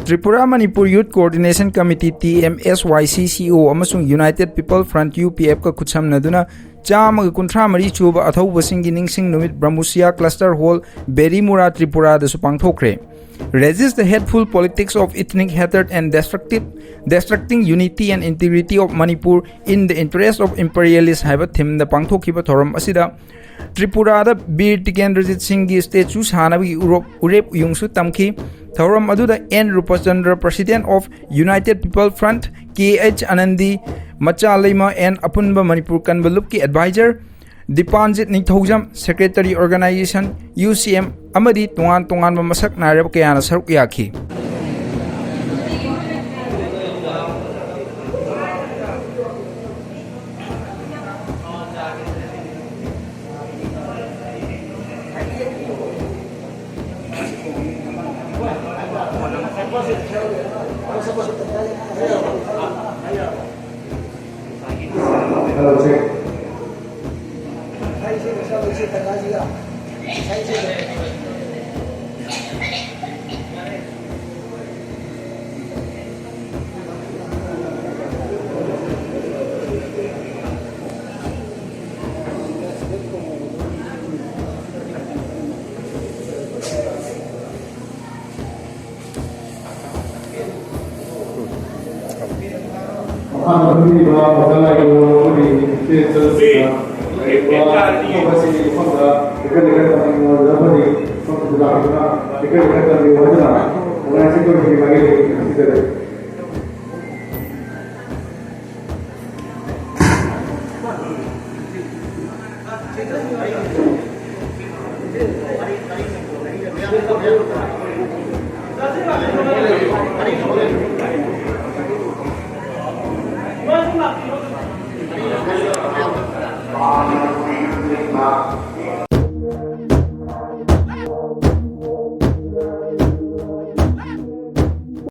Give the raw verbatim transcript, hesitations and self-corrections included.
Tripura Manipur youth coordination committee, T M S Y C C O ꯑꯃꯁꯨꯡ united people front, U P ꯑꯦꯐꯀ ꯈꯨꯠꯁꯝꯅꯗꯨꯅ ꯆꯥꯝꯃꯒ ꯀꯨꯟꯊ꯭ꯔꯥ ꯃꯔꯤ ꯁꯨꯕ ꯑꯊꯧꯕꯁꯤꯡꯒꯤ ꯅꯤꯡꯁꯤꯡ ꯅꯨꯃꯤꯠ ꯕ꯭ꯔꯍꯃꯨꯁꯤꯌꯥ ꯀ꯭ꯂꯁꯇꯔ ꯍꯣꯜ, ꯕꯦꯔꯤꯃꯨꯔꯥ, ꯇ꯭ꯔꯤꯄꯨꯔꯥꯗꯁꯨ ꯄꯥꯡꯊꯣꯛꯈ꯭ꯔꯦ꯫ Resist the hateful politics of ethnic hatred and destructive, destructing unity and integrity of Manipur in the interest of imperialist ꯍꯥꯏꯕ ꯊꯤꯝꯗ ꯄꯥꯡꯊꯣꯛꯈꯤꯕ ꯊꯧꯔꯝ ꯑꯁꯤꯗ ꯇ꯭ꯔꯤꯄꯨꯔꯥꯗ ꯕꯤꯔ ꯇꯤꯀꯦꯟꯗ꯭ꯔꯖꯤꯠ ꯁꯤꯡꯒꯤ ꯁ꯭ꯇꯦꯆꯨ ꯁꯥꯅꯕꯒꯤ ꯎꯔꯣꯞ-, ꯎꯔꯦꯞ ꯎꯌꯨꯡꯁꯨ ꯇꯝꯈꯤ꯫ ꯊꯧꯔꯝ ꯑꯗꯨꯗ N Rupachandra, President of United People Front, K H Anandi Machaleima N Apunba Manipur Kanba ꯂꯨꯞꯀꯤ adviser, Dipanjit Ningthoujam, Secretary Organization, U C M, ꯑꯃꯗꯤ ꯇꯣꯉꯥꯟ ꯇꯣꯉꯥꯟꯕ ꯃꯁꯛ ꯅꯥꯏꯔꯕ ꯀꯌꯥꯅ ꯁꯔꯨꯛ ꯌꯥꯈꯤ꯫ ꯃꯈꯥꯗ ꯐꯝꯕꯤꯔꯤꯕ ꯑꯣꯖꯥ ꯂꯥꯏꯒꯤ ꯃꯔꯨꯞ ꯑꯃꯗꯤ ꯏꯆꯦ ꯏꯆꯜꯁꯤꯡꯅ ꯂꯩꯔꯤꯕ ꯑꯇꯣꯞꯄꯁꯤꯡꯒꯤ ꯃꯐꯝꯗ ꯂꯩꯀꯥꯏ ꯂꯩꯀꯥꯏ ꯇꯝꯕꯤꯌꯨ ꯍꯥꯏꯗꯨꯅ ꯑꯃꯗꯤ ꯃꯐꯝꯗꯨꯗ ꯂꯥꯛꯇꯨꯅ ꯂꯩꯀꯥꯏ ꯂꯩꯀꯥꯏ ꯇꯝꯕꯤꯌꯨ ꯍꯥꯏꯗꯨꯅ organizing committeeꯒꯤ ꯃꯥꯏꯀꯩꯗꯒꯤ ꯈꯪꯍꯟꯖꯔꯤ꯫